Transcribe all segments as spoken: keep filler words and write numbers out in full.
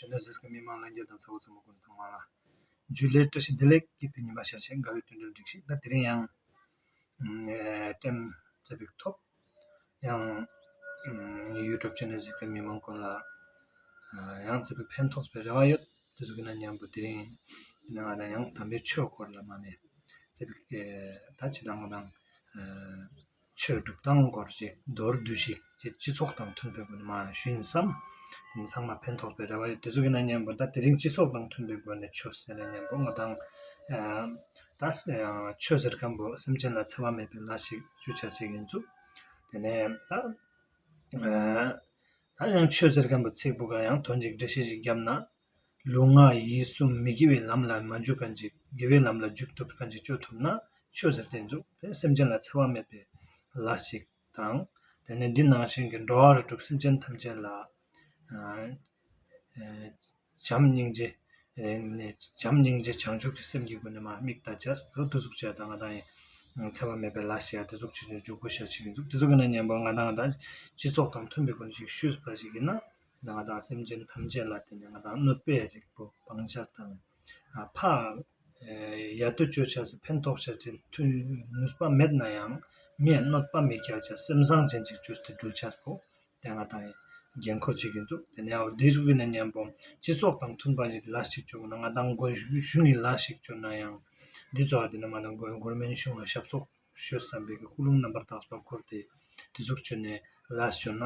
ཇི་ནེ་སིས་ཀྱི་མི་མང་ལྷན་རྒྱས་དང་ཚ་བོ་ཚ་མོ་ཀུན་ཚང་མ་ལ་འཇུ་ལེ་བཀྲ་ཤིས་བདེ་ལེགས། སྐྱིད་པའི་ཉི་མ་ཤར་ཞིང་དགའ་བའི་དུས་འགྲོར་འགྲིག་ཤིག་ད་དེ་རིང་ཡང་ཨེ་ཀྲེན་ཙེ་པིག་ཐོབ། ཡང་ཨམ་ཡུ་ཊུབ་ཅེ་ནལ་གཟིགས་མཁན་མི་མང་ཀུན་ལ་ཨ་ཡང་ཙེ་པིག་ཕན་ཐོགས་པའི་རེ་བ་ཡོད། དེ་ཚོ་གི་ན་མཉམ་པོ་དེ་རིང་ང་ལ་ཡང་དམ་པའི་ཆོས་སྐོར་ལ་མ་ནས་ཙེ་པིག་ཨེ་ད་ཅི་དང་དང་ཨ་ཆོས་སྒྲུབ་སྟངས་སྐོར་ཅིག་མདོར་བསྡུས་ཤིག་ཅེས་སྤྱི་ཚོགས་དང་མཐུན་པའི་སྒོ་ནས་མ་ཞུ་ཡིན་བསམ། དེ་ཚང་མ་ཕན་ཐོགས་པའི་རེ་བ་ཡོད། དེ་ཚོ་གི་ན་མཉམ་པོ་ད་དེ་རིང་སྤྱི་ཚོགས་དང་མཐུན་པའི་སྒོ་ནས་ཆོས་ཟེར་ན་མཉམ་པོ་ང་དང་ཨ་ད་ཆོས་ཟེར་མཁན་པོ་སེམས་ཅན་ལ་འཚེ་བ་མེད་པའི་ལས་ཤིག་ཞུ་བྱ་ཞིག་ཡིན་ཚུལ། དེ་ནས་ད་ཨ་ད་ཡང་ཆོས་ཟེར་མཁན་པོ་ཚིག་པོ་ག་ཡང་དོན་གཅིག་འགྲེལ་བཤད་ཞིག་བརྒྱབ་ན། ལུས་ངག་ཡིད་གསུམ་མི་དགེ་བའི་ལམ་ལ་མ་འཇུག་མཁན་ཅིག་དགེ་བའི་ལམ་ལ་འཇུག་ཐུབ་མཁན་ཅིག་བཅོས་ཐུབ་ན་ཆོས་ཟེར་དེ་འཇུག་དེ་སེམས་ཅན་ལ་འཚེ་བ་མེད་པའི་ལས་ཤིག་དང་། དེ་ནས་འདི་ནང་བཞིན་གྱི་འགྲོ་བ་རིགས་དྲུག་སེམས་ཅན་ཐམས་ཅད་ལ་ཨ་ཨ་བྱམས་སྙིང་རྗེ་ཨ་ནས་བྱམས་སྙིང་རྗེ་བྱང་ཆུབ་ཀྱི་སེམས་ཀྱི་སྒོ་ནས་མ་དམིགས་ལྟ་བྱས་དུ་དུ་ཟུག་བྱས་དང་ང་དང་ཡང་འཚེ་བ་མེད་པའི་ལས་ཤིག་ཡ་དེ་ཟུག་བྱས་ནས་འཇུག་དགོས་ཤ་ཞིག་ཡིན་ཟུག་དེ་ཟུག་གི་ན་མཉམ་པོ་ང་དང་ད་སྤྱི་ཚོགས་དང་མཐུན་པའི་སྒོ་ནས་ཞིག་ཞུས་པ་ཞིག་ཡིན་ན། ང་དང་སེམས་ཅན་ཐམས་ཅད་ལ་བརྟེན་ནས་ང་དང་གནོད་པའི་རིགས་པོ་སྤང་བྱ་དང་། ཨ་ཕ་ཡ་དུ་བཅོས་བྱ་སི་ཕན་ཐོགས་བྱ་སི་མཐུ་ནུས་པ་མེད་ན་ཡང་མིའི་གནོད་པ་མི་བསྐྱལ་བྱ་སེམས་བཟང་ཅན་ཅིག་བཅོས་ཏེ་འགྲུལ་བྱ་སི་པོ་དེ་ང་དང་འགན་ཁུར་ཅིག་ཡིན་ཚུགས། དེ་ནས་ཨའོ་དེ་རིགས་ཀྱི་ནས་མཉམ་པོ་སྤྱི་ཚོགས་དང་མཐུན་པ་ཞིག་ལ་ཞིག་བཅོས་ན་ང་དང་དགོན་གཞུང་གི་ལ་ཞིག་བཅོས་ན་ཡང་འདི་ཚོ་བ་དེ་ནས་མ་དང་དགོན་དགོན་མེད་གཞུང་ལ་ཞབས་ཏོག་ཞོ་བསམ་པའི་གི་ཀུན་སློང་རྣམ་པར་དག་པ་འཁོར་ཏེ་དེ་ཟུག་བཅོས་ནས་ལས་བཅོས་ན་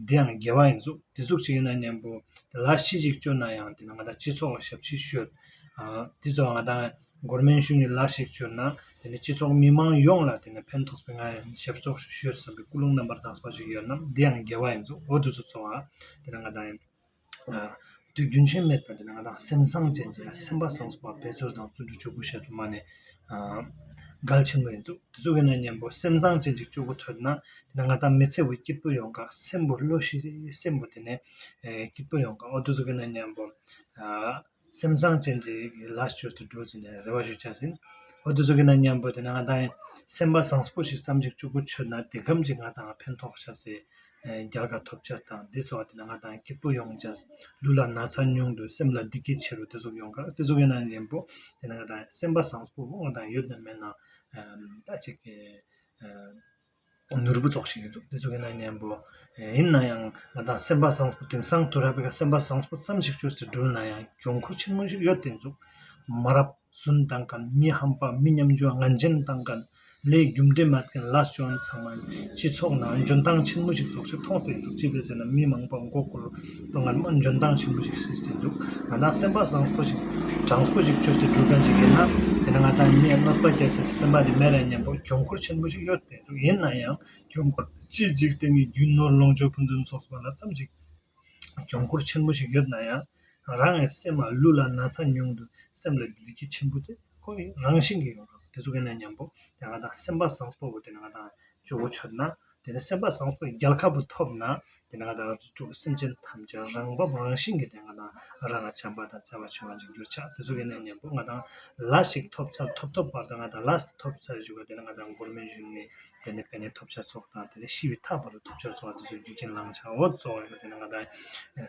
དེ་ཡང་དགེ་བ་ཡིན་ཟུག་དེ་ཟུག་ཅིག་ཡིན་ན་མཉམ་པོ་ལས་ཤི་ཅིག་བཅོས་ན་ཡང་དེ་ན་ང་དང་སྤྱི་ཚོགས་ལ་ཞབས་ཕྱི་ཞུས། དེ་ཚོ་ང་དང་གོར་མེན་ཤུ་ནི་ལས་ཤིག་བཅོས་ན་དེ་ནི་སྤྱི་ཚོགས་མི་མང་ཡོངས་ལ་དེ་ནི་ཕན་ཐོགས་པའི་ང་ཡང་ཞབས་ཏོག་ཞུས་བསམ་པའི་ཀུན་སློང་རྣམ་པར་དག་པ་ཞིག་ཡོད་ན་དེ་ཡང་དགེ་བ་ཡིན་ཟུག་འོ་དེ་ཚོ་ཚོ་བ་དེ་ན་ང་དང་ཡང་། དུས་རྒྱུན་ཆད་མེད་པར་དེ་ན་ང་དང་སེམས་བཟང་ཅན་གྱི་སེམས་པ་བཟང་པོ་འབད་རྩོལ་དང་བརྩོན་འགྲུས་ཆོས་སྐུ་ཞབས་སུ་མ་ནས་གལ་ཆེན་པོ་ཡིན་འདུག་དེ་ཚོ་གི་ནང་མཉམ་པོ་སེམས་བཟང་ཅན་གྱི་སྤྱོད་སྒོ་ཐོས་ན་དེ་ན་ང་དང་མི་ཚེ་བོ་སྐྱིད་པོ་ཡོང་ག་སེམས་པོ་བློ་ཤེས་སེམས་པོ་དེ་ནས་སྐྱིད་པོ་ཡོང་ག་འོ་དེ་ཚོ་གི་ནང་མཉམ་པོ་སེམས་བཟང་ཅན་གྱི་ལས་ཆོས་སུ་འགྲོ་ཟིན་ནས་རེ་བ་ཞུ་ཆ་ཟིན། འོ་དེ་ཚོ་གི་ནང་མཉམ་པོ་དེ་ན་ང་དང་སེམས་པ་བཟང་པོ་ཞིག་ཙམ་ཞིག་སྤྱོད་སྒོ་ཆོད་ན་དེ་གམ་ཅིག་ང་དང་ཕན་ཐོགས་ཆ་ཟེ། རྒྱལ་ཁ་ཐོབ་ཆ་དང་འདི་ཚོ་བ་དེ་ན་ང་དང་སྐྱིད་པོ་ཡོང་ཆ། ལུས་ལ་ན་ཚ་ཉུང་དུ་སེམས་ལ་བདེ་སྐྱིད་ཆེ་རུ་དེ་ཚོ་ཡོང་ག་དེ་ཚོ་གི་ནང་ཡིན་པོ་དེ་ན་ང་དང་སེམས་པ་བཟང་པོ་ང་དང་ཡོད་ན་མེད་ན་ད་ཅིག་ནོར་བུ་ཙོགས་ཤིག་ཡོད་འདུག་དེ་ཚོ་གི་ནང་མཉམ་པོ་ཡིན་ན་ཡང་ང་དང་སེམས་པ་བཟང་པོ་དེང་སང་དུ་རབ་པའི་སེམས་པ་བཟང་པོ་ཙམ་ཞིག་བཅོས་ཏེ་འགྲུལ་ན་ཡང་གྱོང་ཁུར་ཆེན་མོ་ཞིག་ཡོད་དེ་འདུག་མ་རབས། སུན་བཏང་མཁན་མི་ཧམ་པ་མི་ཉམ་ཆུང་ངན་ཅན་བཏང་མཁན་ལས་རྒྱུ་འབྲས་མ་མཁན་ལ་སྐྱོན་ཚང་མ་སྤྱི་ཚོགས་ནང་འཇོན་ཐང་ཆེན་པོ་ཞིག་ཚོགས་ཞིག་མཐོང་སྟེ་འདུག་ཅེས་པའི་ཟེར་ན་མི་མང་པོ་མགོ་སྐོར་གཏོང་མཁན་མ་འཇོན་ཐང་ཆེན་པོ་ཞིག་སྲིད་དེ་འདུག་ང་དང་སེམས་པ་བཟང་པོ་ཞིག་དྲང་པོ་ཞིག་བཅོས་ཏེ་འགྲུལ་མཁན་ཞིག་ཡིན་ན་དེ་ན་ང་དང་མི་གནོད་པ་བསྐྱལ་ཆེད་སེམས་པ་དེ་མེད་ར་མཉམ་པོ་གྱོང་ཁུར་ཆེན་པོ་ཞིག་ཡོད་དེ་འདུག་ཡིན་ན་ཡང་གྱོང་ཁུར་ཅི་འཇིག་རྟེན་གྱི་རྒྱུ་ནོར་ལོངས་སྤྱོད་ཕུན་སུམ་ཚོགས་པ་ལ་ཙམ་ཞིག་གྱོང་ཁུར་ཆེན་པོ་ཞིག་ཡོད་ན་ཡང་རང་གི་སེམས་ལ་ལུས་ལ་ན་ཚ་ཉུང་དུ་སེམས་ལ་བདེ་སྐྱིད་ཆེན་པོ་དེ་ཁོ་ཡི་རང་བཞིན་གྱིས་ཡོང་གི་དེ་ཚོ་གི་ནང་མཉམ་པོ་དེ་ང་དང་སེམས་པ་བཟང་པོ་བོ་དེ་ནི་ང་དང་སྤྱོད་གོ་ཆོད་ན་དེ་ནི་སེམས་པ་བཟང་པོ་རྒྱལ་ཁ་བོ་ཐོབ་ན་དེ་ནི་ང་དང་རིགས་དྲུག་སེམས་ཅན་ཐམས་ཅད་རང་བབས་རང་བཞིན་གྱིས་དེ་ང་དང་རང་ལ་བྱམས་པ་དང་བརྩེ་བ་ཆེ་བ་ཅིག་འགྱུར་ཆགས་དེ་ཚོ་གི་ནང་མཉམ་པོ་ང་དང་ལ་ཞིག་ཐོབ་ཚར་ཐོབ་ཐོབ་བར་དུ་ང་དང་ལ་ཐོབ་ཚར་བཞུགས་པ་དེ་ནི་ང་དང་མགོར་མེད་བཞུགས་ནས། དེ་ནས་དཔེ་ནས་ཐོབ་བྱ་ཚོགས་དང་དེ་ནས་ཤི་བའི་མཐའ་བར་དུ་ཐོབ་བྱ་ཚོགས་དེ་ཚོའི་རྒྱུ་རྐྱེན་བླང་བྱ་འོ་གཙོ་བོ་ཡོད་དེ་ནས་ང་དང་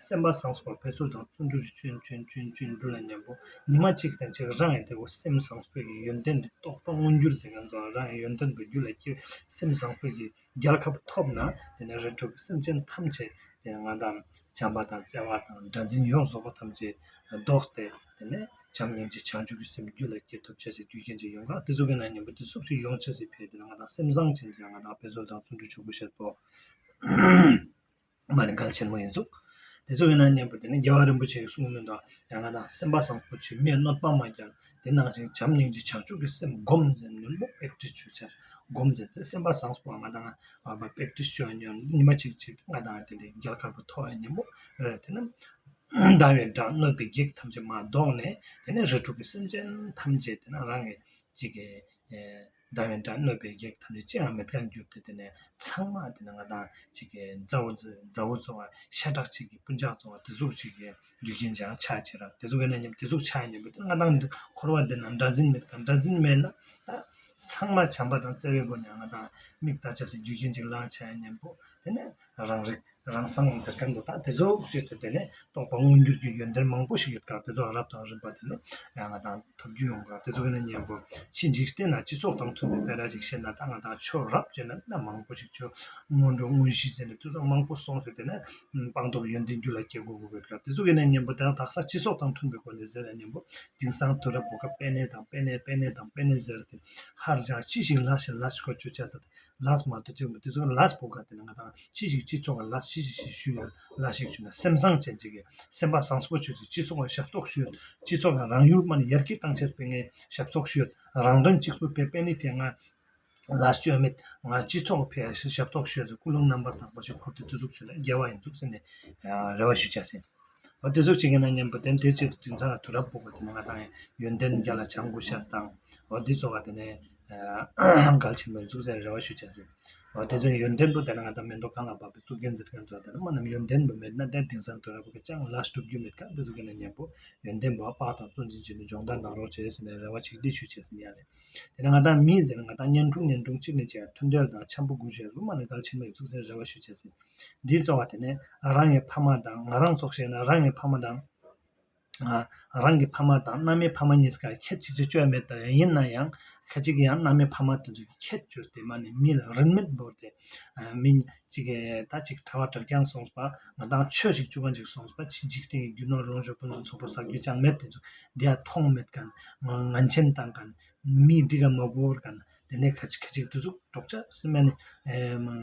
སེམས་པ་བཟང་སོགས་འབད་རྩོལ་དང་བརྩོན་འགྲུས་ཀྱི་ཅུན་ཅུན་ཅུན་ཅུན་འགྲུལ་ལ་མཉམ་པོ་ཉི་མ་གཅིག་དང་གཅིག་རང་ཡང་དེ་བོ་སེམས་བཟང་སྤོས་ཀྱི་ཡོན་ཏན་དེ་རྟོགས་པ་མངོན་གྱུར་ཟེར་མཁན་ཚོ་རང་ཡང་ཡོན་ཏན་དུ་རྒྱུད་ལ་སྐྱེ་སེམས་བཟང་སྤོས་ཀྱི་རྒྱལ་ཁ་ཐོབ་ན་དེ་ནས་རིགས་དྲུག་གི་སེམས་ཅན་ཐམས་ཅད་དེ་ནས་ང་དང་བྱམས་པ་དང་བརྩེ་བ་དང་དགྲ་འཛིན་ཡོངས་རྫོགས་པ་ཐམས་ཅད་ལྡོག་སྟེ་དེ་ནས། བྱམས་སྙིང་རྗེ་བྱང་ཆུབ་ཀྱི་སེམས་རྒྱུད་ལ་སྐྱེ་ཐུབ་བྱ་ཞིག་རྒྱུ་རྐྱེན་ཅིག་ཡོང་ག་དེ་ཚོ་གི་ནང་མཉམ་པོ་དེ་ཚོ་ཞིག་ཡོང་བྱ་ཞིག་ཕེ་དེ་ན་ང་དང་སེམས་བཟང་ཅན་ཅིག་ང་དང་དཔེ་ཚོགས་དང་བརྩོན་འགྲུས་ཆོས་སྐུ་ཤེས་པོ་མ་ནི་གལ་ཆེན་མོ་ཡིན་ཚུགས། དེ་ཚོ་གི་ནང་མཉམ་པོ་དེ་ནི་རྒྱལ་བ་རིན་པོ་ཆེ་གི་གསུང་མི་འདུག་ཡང་ང་དང་སེམས་པ་བཟང་པོ་ཆེ་མིའི་གནོད་པ་མ་རྒྱག་དེ་ནང་བཞིན་བྱམས་སྙིང་རྗེ་བྱང་ཆུབ་ཀྱི་སེམས་སྒོམ་ཟེར་ནི་མོ་པེག་ཏྲིས་ཆོས་བྱ་སྒོམ་ཟེར་ཚེ་སེམས་པ་བཟང་པོ་ང་དང་པེག་ཏྲིས་ཆོས་ཉོན་ཉི་མ་གཅིག་གཅིག་ང་དང་དེ་ནི་རྒྱལ་ཁ་པོ་ཐོབ་ཡ་ཉིན་མོ་རེད་དེ་ན། ཟླ་བའི་སྒྲ་གནོད་པའི་བགེགས་ཐམས་ཅད་མར་བཟློག་ནས་དེ་ནས་རིགས་དྲུག་གི་སེམས་ཅན་ཐམས་ཅད་དེ་ན་རང་གི་ཅིག་གི་ཟླ་བའི་སྒྲ་གནོད་པའི་བགེགས་ཐམས་ཅད་ཅི་ཡང་མེད་མཁན་གྱུར་ཏེ་དེ་ནས་ཚང་མ་དེ་ན་ང་དང་ཅིག་གི་མཛའ་བོ་མཛའ་བོ་ཚོ་བ་ཤ་ཁྲག་ཅིག་གི་སྤུན་ཆ་ཚོ་བ་དེ་ཟུག་ཅིག་གི་རྒྱུ་རྐྱེན་ཅང་ཆགས་ཅི་ར་དེ་ཟུག་གི་ན་མཉམ་དེ་ཟུག་ཆགས་མཉམ་པོ་དེ་ང་དང་འཁོར་བ་འདི་ན་དགྲ་འཛིན་མེད་མཁན་དགྲ་འཛིན་མེད་ན་ད་ཚང་མ་བྱམས་པ་དང་བརྩེ་བའི་སྒོ་ནས་ང་དང་མིག་ལྟ་ཆ་སའི་རྒྱུ་རྐྱེན་ཅིག་ལངས་ཆགས་མཉམ་པོ་དེ་ནས་རང་རིགས། རང་སངས་ཟེར་མཁན་དུ་ད་དེ་ཚོ་བཅས་སུ་དེ་ནས་རྟོགས་པ་མངོན་གྱུར་གྱི་ཡོན་ཏན་མང་པོ་ཞིག་ཡོད་ཀ། དེ་ཚོ་རབ་དང་རིམ་པ་དེ་ནས་ང་དང་ཐོབ་རྒྱུ་ཡོང་ཀ། དེ་ཚོ་གི་ནས་སྙན་པོ་ཕྱི་འཇིག་རྟེན་ན་སྤྱི་ཚོགས་དང་མཐུན་པའི་དཔེ་ར་ཞིག་བཤད་ན། ད་ང་དང་ཆོས་རབ་བྱས་ན་ན་མང་པོ་ཞིག་ཆོས་སྔོན་འགྲོ་དངོས་གཞི་ཟེར་ནས་དེ་ཚོ་མང་པོ་གསུངས་ཏེ། དེ་ནས་སྤངས་རྟོགས་ཡོན་ཏན་རྒྱུད་ལ་སྐྱེ་དགོས་དགོས་ཀ། དེ་ཚོ་གི་ནས་སྙན་པོ་དེ་རང་དག་ས་སྤྱི་ཚོགས་དང་མཐུན་པའི་སྒོ་ནས་ཟེར་ན་སྙན་པོ་དེང་སང་དུས་རབས་བོད་ཀ་པེ་ནེ་དང་པེ་ནེ་པེ་ནེ་དང་པེ་ནེ་ཟེར་ཏེ་ཧར་ཅང་ཅི་ཞིག་ལ་ཞིག་ལ་ཞིག་གོ་ཆོད་ཆ་ཟེར་ཏེ། ལས་མ་གཏོགས་ཅིག་མི་དེ་ཚོ་ལས་པོ་ག་དེ་ནི་ང་དང་ཕྱི་ཞིག་སྤྱི་ཚོགས་ལ་ལས་ཕྱི་ཞིག་ཞུ་ཡ་ལ་ཞིག་ཞུ་ན། སེམས་བཟང་ཅན་ཅིག་གི་སེམས་པ་བཟང་པོ་ཆོས་ཅིག་སྤྱི་ཚོགས་ལ་ཞབས་ཏོག་ཞུ་ཡ། སྤྱི་ཚོགས་ལ་རང་ཡུལ་མ་ནི་ཡར་རྒྱས་བཏང་ཆེད་པའི་ངའི་ཞབས་ཏོག་ཞུ་ཡ། རང་དོན་གཅིག་པུ་པའི་པེ་ནི་དེ་ང་ལས་བཅོས་མེད། ང་སྤྱི་ཚོགས་ཕའི་ཞབས་ཏོག་ཞུ་ཡ་ཟེར་ཀུན་སློང་རྣམ་པར་དག་པ་ཞིག་འཁོར་ཏེ་དེ་ཟུག་ཆོས་ལ་དགེ་བ་ཡིན་ཟུག་ཟེར་ནས་རེ་བ་ཞུ་བྱ་ཟིན། འོ་དེ་ཟུག་ཅིག་ཡིན་ན་སྙན་པོ་དེ་དེ་ཆེད་དུ་དེང་སང་ལ་དུས་རབས་པོ་ག་དེ་ནི་ང་དང་ཡོན་ཏན་རྒྱ་ལ་བྱང་དགོས་ཤ་དང་། འོ་དེ་ཚོ་ག་དེ་ནས་གལ་ཆེན་པོ་འཛུགས་ཟེར་རེ་བ་ཞུ་བྱ་ཟིན། འོ་དེ་ཚོ་ཡོན་ཏན་པོ་དེ་ནི་ང་དང་མེ་ཏོག་གང་ལ་བབས་པའི་གཙུག་རྒྱན་ཟེར་མཁན་ཚོ་དེ་ནི་མ་ནམ་ཡོན་ཏན་པོ་མེད་ན་དེ་དེང་སང་དུས་རབས་པོ་ག་ཅང་ལས་སྒྲུབ་རྒྱུ་མེད་ཀ། དེ་ཚོ་གི་ནས་སྙན་པོ་ཡོན་ཏན་པོ་དཔག་དང་བརྩོན་འགྲུས་བྱས་ནས་སྦྱོང་བརྡར་གནང་རོགས་བྱས་ཟེར་ནས་རེ་བ་ཅིག་འདི་ཞུ་བྱས་ཟིན་ཡ་ལེ། དེ་ནས་ང་དང་མི་ཟེར་ན་ང་དང་གཉེན་དྲུང་གཉེན་དྲུང་གཅིག་ནས་བྱས་མཐུན་འབྲེལ་དང་འཆམ་པོ་དགོས་བྱས་ལུ་མ་ནི་གལ་ཆེན་པོ་ཡིན་ཚུགས་ཟེར་རེ་བ་ཞུ་བྱས་ཟིན། འདིའི་གཙོ་བ་དེ་ནས་རང་གི་ཕ་མ་དང་། ང་རང་ཙོགས་བཤད་ན་རང་གི་ཕ་མ་དང་། རང་གི་ཕ་མ་དང་མནའ་མའི་ཕ་མ་གཉིས་ཀ་ཁྱད་ཅིག་ཅིག་བཅོས་མེད་ད། ཡིན་ན་ཡང་ཁ་ཅིག་གི་ཡང་མནའ་མའི་ཕ་མ་དེ་ཚོ་གི་ཁྱད་བཅོས་ཏེ་མ་ནི་མི་ལ་རིན་མེད་བོར་ཏེ། མི་གཅིག་གི་ད་ཅིག་གྲྭ་བ་གྲྭ་རྐྱང་སོང་པ། ང་དང་ཆོས་ཤིག་བཅུ་གང་ཅིག་སོང་པ། ཕྱི་འཇིག་རྟེན་གྱི་རྒྱུ་ནོར་ལོངས་སྤྱོད་ཕུན་སུམ་ཚོགས་པ་བསགས་རྒྱུ་ཅང་མེད་དེ་ཚོ་འདི་ཡང་མཐོང་མེད་མཁན། ང་ངན་ཆེན་བཏང་མཁན། མི་འགྲིག་ག་མ་གོ་བར་ག་ན་དེ་ནས་ཁ་ཅིག་ཁ་ཅིག་དེ་ཚོ་འགྲོགས་ཆ་སེམས་ནི་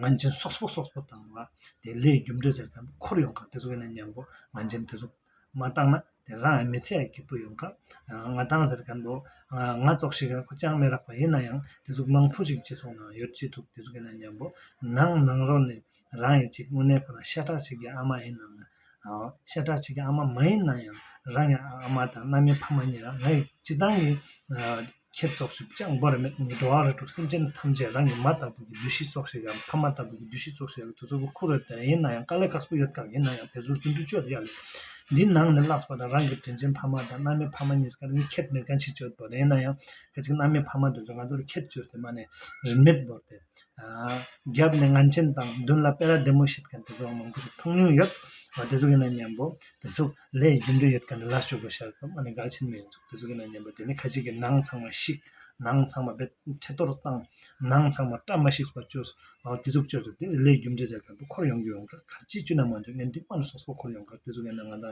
ངན་ཅན་སོག་པོ་སོག་པོ་བཏང་བ་དེ་ལས་རྒྱུ་འབྲས་ཟེར་མཁན་འཁོར་ཡོང་ག། དེ་ཚོ་གི་ནས་སྙན་པོ་ངན་ཅན་དེ་ཚོ་མ་བཏང་ན་དེ་རང་ཡང་མི་ཚེ་ཡང་སྐྱིད་པོ་ཡོང་ག། ང་དང་ཟེར་མཁན་པོ་ང་ཙོགས་ཤིག་ག་ཁོ་ཅང་མི་རག་པ་ཡིན་ན་ཡང་དེ་ཚོ་མང་པོ་ཞིག་སྤྱི་ཚོགས་ནང་ཡོད་ཅི་ཐུབ། དེ་ཚོ་གི་ནས་སྙན་པོ་ནང་ནང་རོ་ནས་རང་ཡང་ཅིག་དངོས་གནས་ཁོ་ན་ཤ་ཁྲག་ཅིག་གི་ཨ་མ་ཡིན་ནམ། ཤ་ཁྲག་གཅིག་གི་ཨ་མ་མ་ཡིན་ན་ཡང་རང་གི་ཨ་མ་དང་མནའ་མའི་ཕ་མ་གཉིས་ལ་ང་ཡི་སྤྱི་བཏང་གི་ཁྱེད་ཙོགས་ཤིག་ཅང་འབོར་མེད། ངའི་འགྲོ་བ་རིགས་དྲུག་སེམས་ཅན་ཐམས་ཅད་རང་གི་མ་ལྟ་བུ་གི་འདུ་ཤེས་ཙོགས་ཤིག་གམ་ཕ་མ་ལྟ་བུ་གི་འདུ་ཤེས་ཙོགས་ཤིག་གམ་དེ་ཚོ་གི་ཁུར་ཡོད་དེ་ཡིན་ན་ཡང་དཀའ་ལས་ཁག་པོ་ཡོད་ཀ། ཡིན་ན་ཡང་དེ་ཚོ་རྫུ་འཕྲུལ་སྤྱོད་ཡ་ལེ། འདི་ནང་ནས་ལྷགས་པ་དང་རང་གི་དྲིན་ཅན་ཕ་མ་དང་མནའ་མའི་ཕ་མ་གཉིས་ཀ་ནི་ཁྱད་མེད་མཁན་ཞིག་བཅོས་པ་རེད། ཡིན་ན་ཡང་ཁ་ཅིག་མནའ་མའི་ཕ་མ་དེ་ཚོ་ང་ཚོ་ལ་ཁྱད་བཅོས་ཏེ་མ་ནས་རིན་མེད་བོར་ཏེ། རྒྱབ་ནས་ངན་ཆེན་དང་མདུན་ལ་སྤེ་ར་བདེ་མོ་བཤད་མཁན་དེ་ཚོ་མང་པོ་ཞིག་མཐོང་མྱོང་ཡོད། དེ་ཚོ་གི་ནང་མཉམ་པོ་དེ་ཚོ་ལས་རྒྱུ་འབྲས་ཡོད་མཁན་དེ་ལ་ལྕོགས་པོ་ཤར་སྐབས་ཨ་ནི་འགལ་ཆེན་མེད་འདུག། དེ་ཚོ་གི་ནང་མཉམ་པོ་དེ་ནི་ཁ་ཅིག་གི་ནང་ཚང་མ་བཤིག། ནང་ཚང་མ་བེད་ཁྲེ་གཏོར་བཏང་། ནང་ཚང་མ་བཀྲ་མ་ཤིས་པ་བཅོས། དེ་ཚོ་བཅོས་ཚོ་དེ་ལས་རྒྱུ་འབྲས་ཟེར་མཁན་པོ་འཁོར་ཡོང་རྒྱུ་ཡོང་གི། ག་ཅི་བཅོས་ན་མ་འདུག་ངན་དེ་མ་ནི་སོགས་པ་འཁོར་ཡོང་གི། དེ་ཚོ་གི་ནང་ང་ད་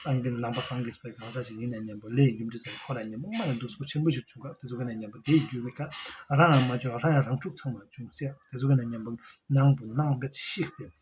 སངས་རྒྱས་ནང་པ་སངས་རྒྱས་པའི་གང་ཟག་ཞིག་ཡིན་ན་མཉམ་པོ་ལས་རྒྱུ་འབྲས་ཟེར་འཁོར་ཡ་མཉམ་པོ་མ་ནི་འདུག་སོ་ཆེན་པོ་ཞིག་བྱུང་གི། དེ་ཚོ་གི་ནང་མཉམ་པོ་དེའི་རྒྱུ་བའི་ཁ་རང་ཡང་མ་བྱུང་། རང་ཡང་རང་འཁྲུག་ཚང་མ་བྱུང་ཟེར། དེ་ཚོ་གི་ནང་མཉམ་པོ་ནང་པོ་ནང་བེད་ཤིག་སྟེ།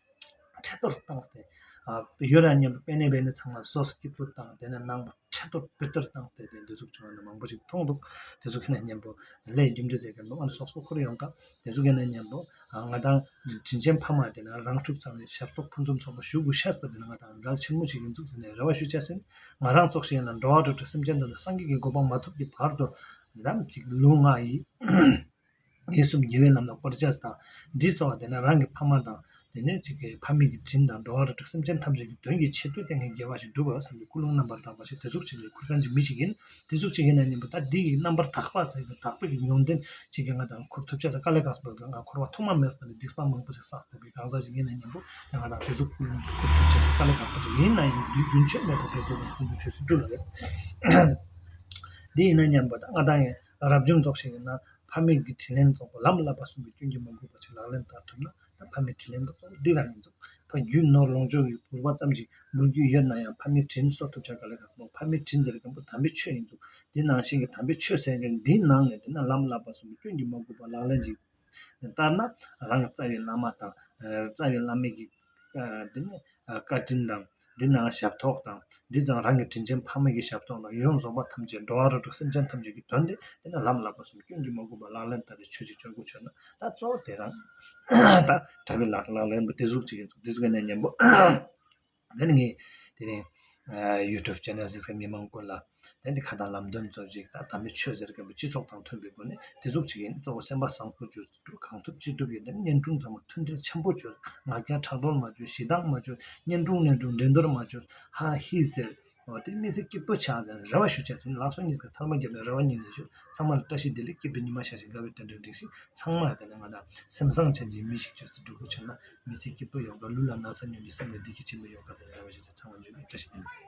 ཁྲེ་གཏོར་བཏང་སྟེ། ཡོད་ར་མཉམ་པོ་པེ་ནེ་པེ་ནེ་ཚང་མ་སོ་སོ་སྐྱིད་པོ་བཏང་། དེ་ནས་ནང་པོ་ཁྲེ་གཏོར་པེ་གཏོར་བཏང་སྟེ་དེ་འདི་ཟུག་བྱུང་བ་ནི་མང་པོ་ཞིག་མཐོང་འདུག། དེ་ཚོ་གི་ནང་མཉམ་པོ་ལས་རྒྱུ་འབྲས་ཟེར་མཁན་པོ་ཨ་ནི་སོགས་པ་འཁོར་ཡོང་ག། དེ་ཚོ་གི་ནང་མཉམ་པོ་ང་དང་དྲིན་ཅན་ཕ་མ་དེ་ན་རང་ཕྲུག་ཚང་མས་ཞབས་ཏོག་ཕུན་སུམ་ཚོགས་པ་ཞུ་དགོས་ཤ་ཚ་དེ་ན་ང་དང་འགལ་ཆེན་མོ་ཞིག་ཡིན་ཚུགས་ཟེར་ནས་རེ་བ་ཞུ་བྱ་ཟིན། ང་རང་ཙོགས་ཤིག་ཡིན་ན་འགྲོ་བ་རིགས་དྲུག་སེམས་ཅན་དུ་ན་སངས་རྒྱས་ཀྱི་གོ་འཕང་མ་ཐོབ་ཀྱི་བར་དུ་ནམ་ཅིག་ལུས་ངག་ཡིད། ཡིད་གསུམ་དགེ་བའི་ལམ་ལ་བཀོལ་བྱས་དང་། འདི་གཙོ་བོ་དེ་ནི་རང་གི་ཕ་མ་དང་། དེ་ནས་ཅིག་གི་ཕ་མེས་ཀྱི་དྲིན་དང་འགྲོ་བ་རིགས་དྲུག་སེམས་ཅན་ཐམས་ཅད་ཀྱི་དོན་གྱི་ཆེད་དུ་གཏན་གྱི་དགེ་བ་ཞིག་བསྒྲུབ་པ་བསམ་པའི་ཀུན་སློང་རྣམ་པར་དག་པ་ཞིག་དེ་ཟུག་ཅིག་ལས་ཁུར་མཁན་གྱི་མི་ཞིག་ཡིན། དེ་ཟུག་ཅིག་ཡིན་ན་སྙམ་པ་ད་འདི་ཡི་རྣམ་པར་དག་པ་ཟེར་གྱི་དག་པའི་གི་ཡོན་ཏན་ཅིག་གི་ང་དང་ཁུར་ཐུབ་ཆ་ས་དཀའ་ལས་ཁག་པོ་ང་འཁོར་བ་ཐོག་མ་མེད་པ་ནས་སྡིག་པ་མང་པོ་ཞིག་བསགས་ཐུབ་པའི་གང་ཟག་ཞིག་ཡིན་ན་སྙམ་པོ་ང་དང་དེ་ཟུག་ཀུན་སློང་ཁུར་ཐུབ་ཆ་ས་དཀའ་ལས་ཁག་པོ་ཡིན་ན་ཡང་དུས་རྒྱུན་ཆད་མེད་པར་དེ་ཟུག་ལ་སུན་འབྱུང་ཆོས་སུ་འགྲུབ་ལ་ཡོད། འདི་ཡིན་ན་སྙམ་པ་ད་ང་དང་ཡང་རབ་བྱུང་ཙོགས་ཤིག་ཡིན་ན། ཕ་མེས་ཀྱི་དྲིན་ལན་ཚོགས་པ་ལམ་བསླབ་པ་གསུམ་པའི་སྐྱོན་གྱིས་མ་གོས་པ་ཅིག་ལག་ལེན་བསྟར་ཐུབ་ན་ད་ཕ་མེས་དྲིན་ལན་པ་ཚོགས་འདི་རང་ཡིན་ཚོགས། ཕ་རྒྱུ་ནོར་ལོངས་སྤྱོད་ཀྱི་བུར་བ་ཙམ་ཞིག་འབུལ་རྒྱུ་ཡོད་ན་ཡང་ཕ་མེས་དྲིན་གསོ་ཐུབ་ཆ་ག་ལ་གང་མོ། ཕ་མེས་དྲིན་ཟེར་མཁན་པོ་དམ་པའི་ཆོས་ཡིན་ཚོགས། འདི་ནང་བཞིན་གྱི་དམ་པའི་ཆོས་ཟེར་མཁན་འདིའི་ནང་ནས་འདི་ན་ལམ་བསླབ་པ་གསུམ་པའི་སྐྱོན་གྱིས་མ་གོས་པ་ལག་ལེན་ཞིག་བསྟར་ན་རང་གི་རྩ་བའི་བླ་མ་དང་རྩ་བའི་བླ་མའི་གི་འདི་ནི། བཀའ་དྲིན་དང་། འདི་ནང་ཞབས་ཏོག་དང་། འདི་དང་རང་གི་དྲིན་ཅན་ཕ་མ་གི་ཞབས་ཏོག་དང་ཡོངས་རྫོགས་པ་ཐམས་ཅད་འགྲོ་བ་རིགས་དྲུག་སེམས་ཅན་ཐམས་ཅད་ཀྱི་དོན་དེ་དེ་ནི་ལམ་བསླབ་པ་གསུམ་སྐྱོན་གྱིས་མ་གོས་པ་ལག་ལེན་བསྟར་ཏེ་ཆོས་ཀྱི་སྤྱོད་སྒོ་ཆོད་ན་ད་གཙོ་བོ་དེ་རང་ད་གྲྭ་པའི་ལག་ལག་ལེན་པོ་དེ་ཟུག་ཅིག་ཡིན་ཚུགས། དེ་ཟུག་ཡིན་ན་མཉམ་པོ་དེ་ནི་ངས་དེ་རིང་ཡུ་ཊུབ་ཅེ་ནལ་ཟིག་གི་མི་མང་ཀུན་ལ། དེ་འདི་ཁ་དང་ལམ་སྟོན་ཚོ་ཅིག་ད་དམ་པའི་ཆོས་ཟེར་མཁན་པོ་སྤྱི་ཚོགས་དང་མཐུན་པའི་སྒོ་ནས་དེ་ཟུག་ཅིག་ཡིན། གཙོ་བོ་སེམས་པ་བཟང་པོ་བཅོས། གང་ཐུབ་ཅི་ཐུབ་ཡིན། དེ་གཉེན་དྲུང་ཚང་མ་མཐུན་སྒྲིལ་འཆམ་པོ་བཅོས། ངག་འཁྱལ་ཁྲག་དྲོན་མ་བཅོས། ཞེ་སྡང་མ་བཅོས། གཉེན་དྲུང་གཉེན་དྲུང་འགྲན་བསྡུར་མ་བཅོས། ཧ་ཧི་ཟེར། འོ་དེ་མི་ཚེ་སྐྱིད་པོ་ཆགས་ཟེར་རེ་བ་ཞུ་བྱས་ཟིན། ལགས་སོ། ཉིན་ཀ་ཐར་མ་རྒྱབ་ནས་རེ་བ་ཉིན་ནས་ཞུ། ཚང་མ་ལ་བཀྲ་ཤིས་བདེ་ལེགས། སྐྱིད་པའི་ཉི་མ་ཤར་ཞིང་དགའ་བའི་དྲན་རེ་འགྲིགས་ཤིག། ཚང་མ་ལ་དེ་ནས་ང་དང་སེམས་བཟང་ཅན་གྱི་མི་ཞིག་བྱོས་སུ་འགྲོ་དགོས་བྱུང་ན། མི་ཚེ་སྐྱིད་པོ་ཡོང་ག་ལུས་ལ་ན་ཚ་ཉུང་གི་སེམས་ལ་བདེ་སྐྱིད་ཆེན་པོ་ཡོང་ག་ཟེར་རེ་བ་ཞུ་བྱས། ཚང་མ་འཇུ་ལེ། བཀྲ་ཤིས་བདེ་ལེགས།